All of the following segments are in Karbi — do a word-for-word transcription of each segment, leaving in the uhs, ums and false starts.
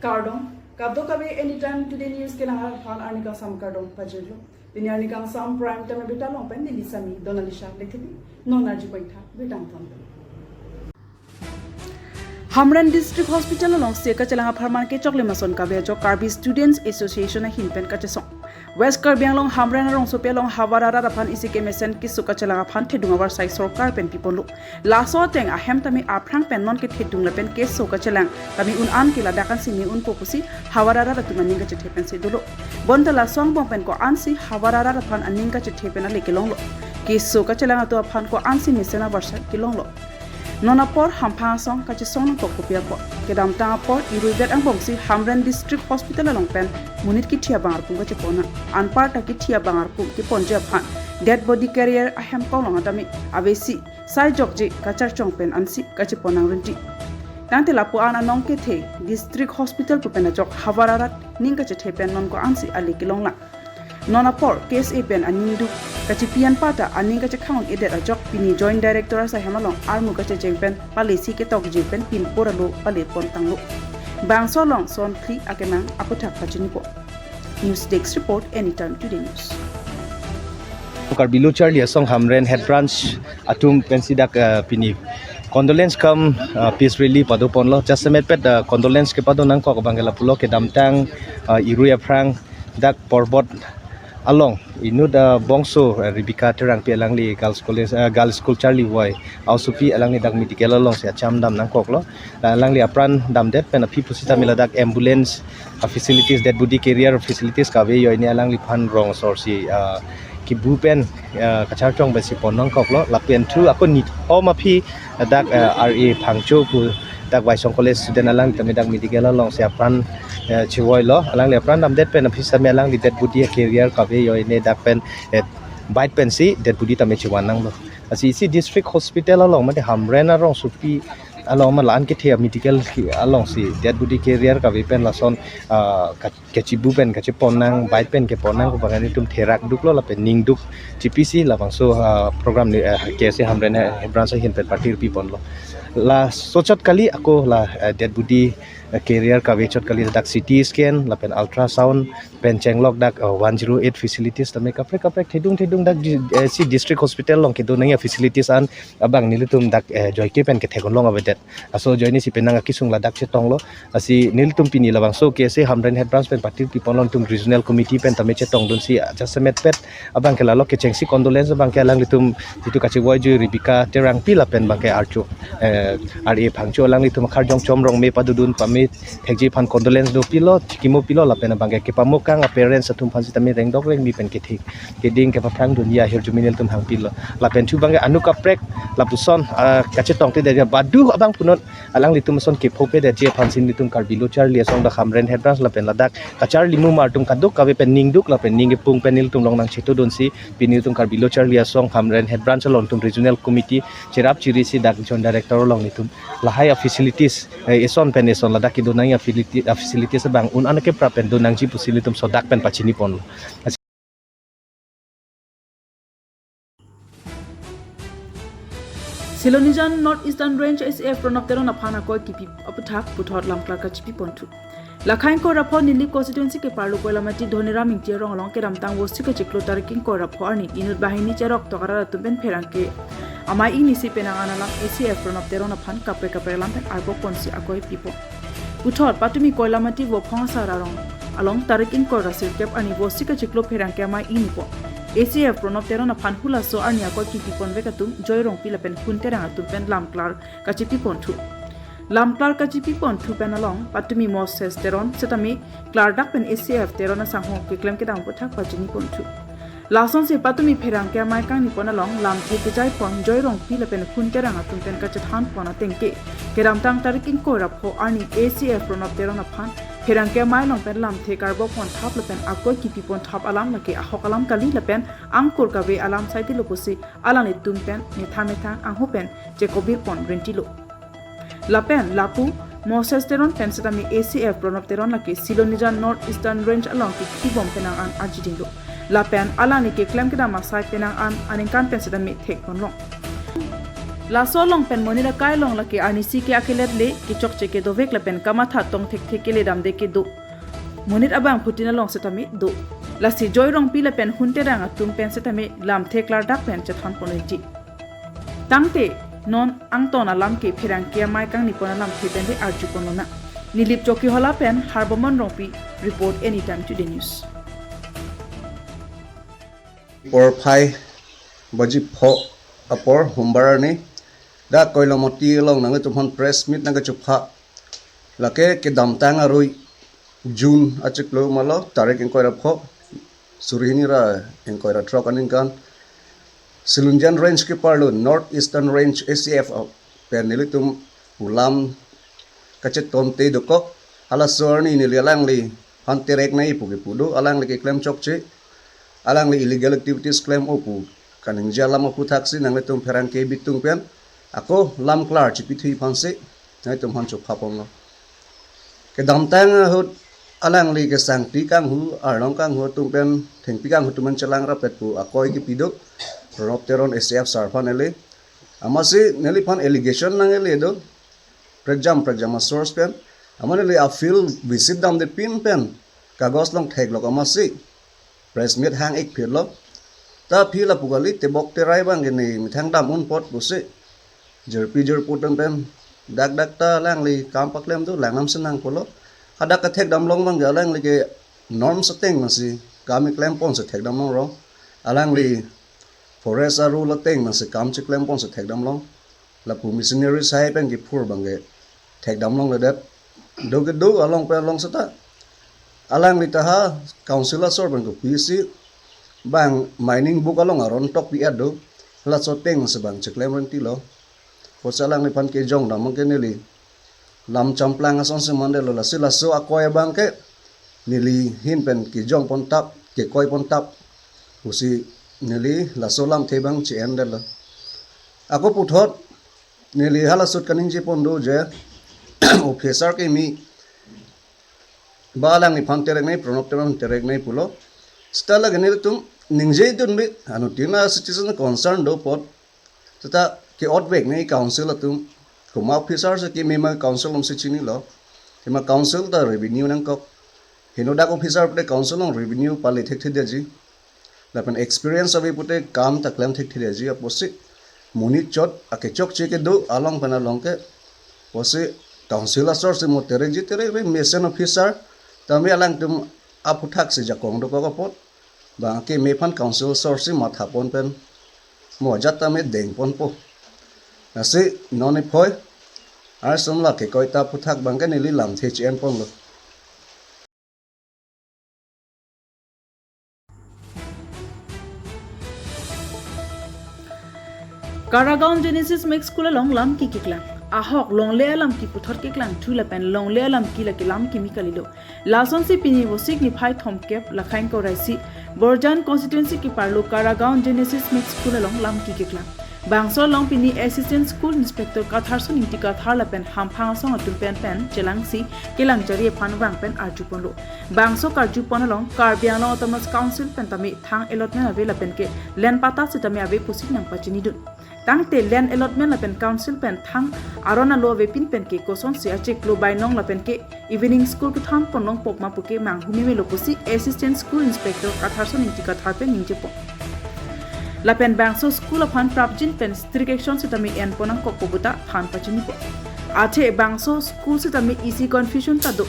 Kardom, kadokave Anytime Today News kelang aphan arni kangsam kardom pajirlo. Pini arni kangsam prime time birta along pen neli Sami Donalisha Lekthepi, non arju poin tha birta angton. Hamren District Hospital alongsi kachelang apharman kechoklim ason kave ajok Karbi Students Association ahin pen kachesong. West Karbi Anglong Hamren arongsopi along havar arat aphan isi kemesen keso kachelang aphan thedung avarsai sorkar pen piponlo. Laso ateng ahem tame aphrang pen non kethedung lapen keso kachelang tame un-an ke ladak ansi me-unpo pusi havar arat atum aning kachethe pensi dolo. Bonta laso angbong pen ko-ansi havar arat aphan aning kachethe pen ale kelonglo. Keso kachelang atum aphan ko-ansi mesen avarsai kelonglo. Non apor hamphang asong kachesong nangkok kopi apot. Kedamtang apor iruivet angbongsi Hamren District Hospital along pen monit kithi abang arpum kachepona. Anparta kithi abang arpum keponji aphan dead body carrier ahem kolong atame avesi sai jokje kacharchong pen ansi kachepon nangrinti. Tangte lapu-an anong kethe District Hospital pu pen ajok havar arat ning kachethe pen non ko-ansi ale kelonglang. Non apor K S A pen aning duk kachipi anparta aning kachekhang-un-edet ajok pini Joint Director asaihem along armu kachecheng pen palesi ketokji pen pinpur alo pale pontanglo. Bangso along son phli akemang aputhak pachinipo. News Desk Report, Anytime Today News. Karbi Lo Charli Asong Hamren Head Branch atum pensi dak, eh, pini condolence cum, eh, peace rally padoponlo. Jasemet pet, eh, condolence kepado nangkok abang ke lapulo, kedamtang, eh, irui aphrang dak Porbot along inut, eh, bongso, eh, Rebecca Terangpi, alangli Girls College, eh, Girls School charlivoi, aosopi alangli dak medical alongsi acham dam nangkoklo. La alangli apran damdet pen aphi pusitame ladak ambulance, ah, facilities, dead body carrier facilities kave ajoine alangliphan rong sorsi, ah, kibu pen, ah, kacharchong pensi pon nangkoklo. Lapen thu ako nithom aphi dak, ah, R A Phangcho pu dak Waisong College student alang tame dak medical alongsi apran, eh, chevoilo. Alangli apran damdet pen aphi sitame alangli dead body carrier kave ajoine dak pen, eh, bike pensi dead body tame chevan nanglo. Lasi isi District Hospital along mate Hamren arongsopi along ma la-an kethe medical alongsi dead body carrier kave pen lason, ah, ka-, kachibu pen kachepon nang, bike pen kepon nang pu abang nelitum therak duklo lapen ning duk chipisi labangso, ah, program ni, eh, K S A Hamren, eh, Head Branch ahin pen patir piponlo. Laso chot kali ako la, eh, dead body, eh, carrier kave chot kali dak C T scan lapen ultrasound pen chenglok dak, eh, one zero eight facilities tame kaprek kaprek thedung thedung dak di-, eh, si District Hospital along kedo nangji facilities an abang nelitum dak, eh, joike pen ketheklong avedet. Laso ajoinesi penang akesung ladak chetonglo. Lasi nelitum pini labangso K S A Hamren Head Branch pen patir piponlo, nelitum Regional Committee pen tame chetongdunsi jasemet pet abang ke lalo kechengsi condolence abang ke alanglitum jitu kachevoiji Rebecca Terangpi lapen abang ke archo, eh, R A Phangcho alanglitum akarjong Chom Rongme padodun pame thekji aphan condolence dopilo, chikimo pilo lapen abang ke kepamokang a-parents atum aphan sitame rengdok rengmi pen kethik keding kepaphrangdunji ahirjume nelitum hangpilo. Lapen thu abang ke anu kaprek lapuson, ah, kachetongtedetji badu abang punon alanglitum ason kepho pedetji aphansi nelitum Karbi Lo Charli Asong dak Hamren Head Branch lapen ladak kacharli mumar atum kadokave pen ning duk lapen ning kepung pen nelitum long nangchetodunsi pini nelitum Karbi Lo Charli Asong Hamren Head Branch along nelitum Regional Committee cherap cherisi dak Joint Director along nelitum lahai a-facilities, eh, eson pen eson ladak kedo nangji a-facility, a-facilities abang un-an keprap pen do nangji pusi nelitum sodak pen pachiniponlo. Silonijan North Eastern Range A C F Pranab Teron aphan akoi kipi aputhak puthot lamklar kachipiponthu. Lakhain Koirapho Nilip constituency keparlo Koilamati Dhoniram Ingti arong along kedamtang Vosik kachiklo Tarik Ingkoi ra pho arni inut banghini cherok tokarat atum pen pherangke amei ingnisi penang an alam A C F Pranab Teron aphan kaprek kaprek alam pen arbok ponsi akoi pipo. Puthot patumi Koilamati Vophong asar arong along Tarik Ingkoi ra sirkep arni Vosik kachiklo pherangke amei ingnipo. A C F Pranab Teron aphan hulaso arni akoi kipiponvek atum Joy Rongpi lapen Hun Terang atum pen lamklar kachipiponthu. Lamklar kachipiponthu pen along patumi Moses Teron setame klardak pen A C F Teron asangho keklem kedam aputhak pachiniponthu. Lasonsi patumi pherangke amei kangnipon along lamthe kejaipon Joy Rongpi lapen Hun Terang atum pen kachethanpon atengke kedamtang Tarik Ingkoi ra pho arni A C F Pranab Teron aphan pherangke amei along pen lamthe karbokponthap lapen akoi kipiponthap alam lake ahok alam kali lapen angkur kave alam saitilo pusi alanglitum pen methang methang angho pen chekobirpon rentilo. Lapen lapu Moses Teron pen setame A C F Pranab Teron lake Silonijan North Eastern Range along kekhibom penang an arjidinglo. Lapen alangli keklem kedam asai penang an aningkan pen setame thekponlong. Laso along pen monit akai along lake arnisi ke akelet le, kechokche kedovek lapen kamatha tong thekthe kele damde kedo monit abangphutin along setame do. Lasi Joy Rongpi lapen Hun Terang atum pen setame lamthe klardak pen chethan ponji. Tangte non angton alam ke pherangke amei kangni pon alamthe pen le arju ponlonang. Nilip Chokihola pen Harbomon Rongpi report, Anytime Today News. Porphai baji pho apor Humbar arni dak Koilamati along nanglitum aphan press meet nangkachepha. Lake kedamtang arui June achiklo malo, tarik ingkoi ra pho, suri hini ra ingkoi ra throk aningkan, Silunjan Range keparlo North Eastern Range A C F pen nelitum pu lam kachetonte dokok. Halaso arni neli alangliphan terek nangji pu kepu do, alangli keklem chokche, alangli illegal activities klem-o pu kaningje alam aphuthaksi nanglitum pherangke bitung pen ako lam klar chipithui aphansi nanglitum aphan chepha ponlo. Kedamtang ahut alangli kesangti kanghu, arlong kanghu atum pen, thengpi kanghu atum pen chelang rapet pu akoi kepi do, Ronop Teron A C F sir aphan ele. Amatsi neliphan allegation nangkele do, prekjam prekjam a-source pen. Amat neli a-field visit damde pin pen kagos along theklok amatsi press meet hang-ik phirlo. Ta aphi lapu kali, tebok terai abang ke ne methang dam un apot pusi jirpi jirpo atum pen dak dak ta alangli kam paklem do, langnam senang pulo. Hadak kethekdam long abang ke alangli ke norms ateng masi kam keklem ponsi thekdam longrong. Alangli forest a-rule ateng masi kam cheklem ponsi thekdam long. Lapu missionary sai pen kephur abang ke thekdam longledet. Do kedo along pen along seta alangli ta ha council asor pen kopisi bang mining book along aron tokpi-et do, laso ateng si bang cheklem renti lo. Kosa alangliphan kejong dam abang ke neli lam champlang asonsi mandetlo, lasi laso akoi abang ke neli ahin pen kejong pon tap, kekoi pon tap pusi neli laso lamthe abang che-endetlo. Ako puthot neli hala ahut kaningje pon do je officer kimi ba alangliphan terek nangji, Pranab Teron terek nangji pulo. Seta lake nelitum ningjedun bi, anuttin a-citizen concern do apot. Seta ke-otvek nangji council atum. Komat officer si keme ma council atum si chinilo. Kema council ta revenue nangkok. Henodak officer pute council along revenue pale thekthedetji, lapen experience ave pute kam ta klem thekthedetji apotsi monit chot akechokche kedo along pen along ke pusi council asor si mo terekji terek re, mesen officer tame alangtum aphuthaksi jakong dokok apot, bang keme aphan council asor si matha pon pen mo ajat tame deng ponpo. Lasi non iphoi arsum la kekoi ta aphuthak abang ke neli lamthe che-en ponlo. Karagaon Genesis Max School along lamki keklang. Ahok longle alamki puthot keklangthu lapen longle alamki lake lam kimi kalilo. Lasonsi pini Vosik niphai thomkep, lakhain koraisi, Borjan constituency keparlo Karagaon Genesis Max School along lamki keklang. Bangso along pini Assistant School Inspector Katharson Ingti Kathar lapen hamphang asong atum pen pen chelangsi kelang jari aphan vang pen arju ponlo. Bangso karju pon along Karbi Anglong Autonomous Council pen tame thang allotment ave lapen ke land patta sitame ave pusi nangpachinidun. Tangte land allotment lapen council pen thang aron alo avepin pen ke kosonsi achiklo bainong lapen ke evening school kethan ponlong pokma puke manghumemelo pusi Assistant School Inspector Katharson Ingti Kathar pen ningjepon. Lapen bangso school aphan prapjin pen strict action sitame enpon nangkokpo puta than pachinipo. Athe bangso school sitame isi confusion ta do.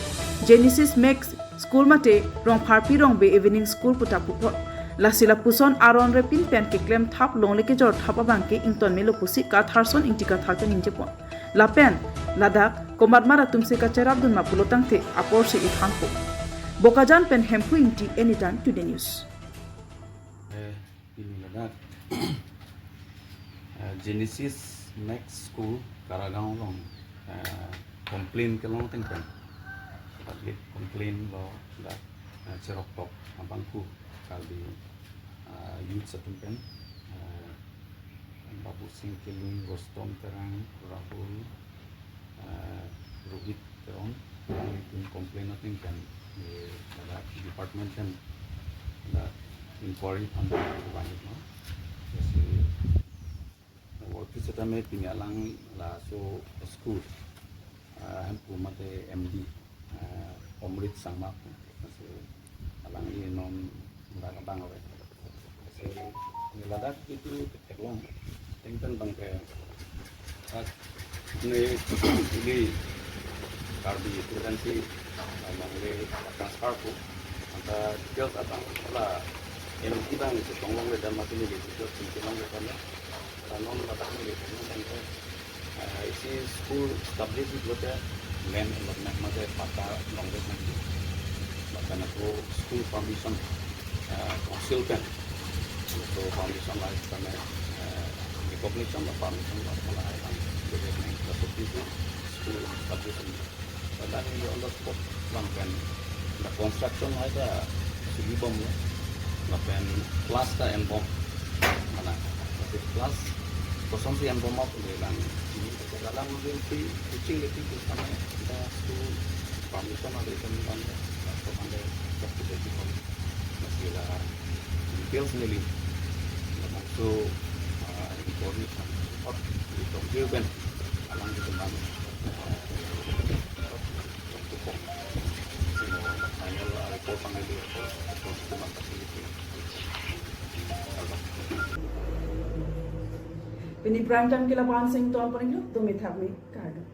Genesis Max School mate Rongpharpi Rongbe Evening School puta pupo. Lasi lapuson aron repin pen keklem thap longle kejor thap abang ke ingtonmelo pusi Katharson Ingti Kathar pen ningjepon. Lapen ladak komatmat atumsi kacherapdun ma pulo tangte aporsi ithanpo. Bokajan pen Hemphu Ingti, Anytime Today News. Eh, pini ladak, eh, Genesis Max School Karagaon along, eh, complain kelong ateng pen, public complain lo dak, eh, cheroktok abangphu Karbi, eh, youth atum pen, eh, Babu Singh Killing, Rustom Terang, Rahul, eh, Rohit Teron, alangtum complain ateng pen, eh, ladak department pen ladak inquiry aphan vanglo. Lasi, eh, Sitame pini alang laso school, ah, hemphu mate M D, ah, Omrit Sangma pu. Laso alangli non dak abang ave. Laso ne ladak itu theklong. Tengtan bang ke, ah, ne ili Karbi Student si, ah, alangli transfer pu. Anta details abang la M D abang chetong longle dan mati ne details chetong longle kan. Kanon ladak neli kanon tangte, eh, isi school establish lote land allotment mate patta longdet nangji. Lapen ako school permission, eh, council pen. So permission la sitame, eh, recognition la permission la pala hai lang. Jadi nang satu pintu school establish. Ladak neli on the spot abang pen, the construction hai ta suli bomlo. Lapen class ta en bom. Mana, tapi class kosonsi en bom ma pu le lang. Ini kita dalam mungkin si teaching le teaching sama kita school permission ada itu kan ya. Atau ada satu dari bom. Masih ada details neli. Langsung, ah, information. Hot di Tokyo kan. Alang di teman. Pini Prime Time ke lapu-an si ingtonpon iklo, tumi thakmi, kardom.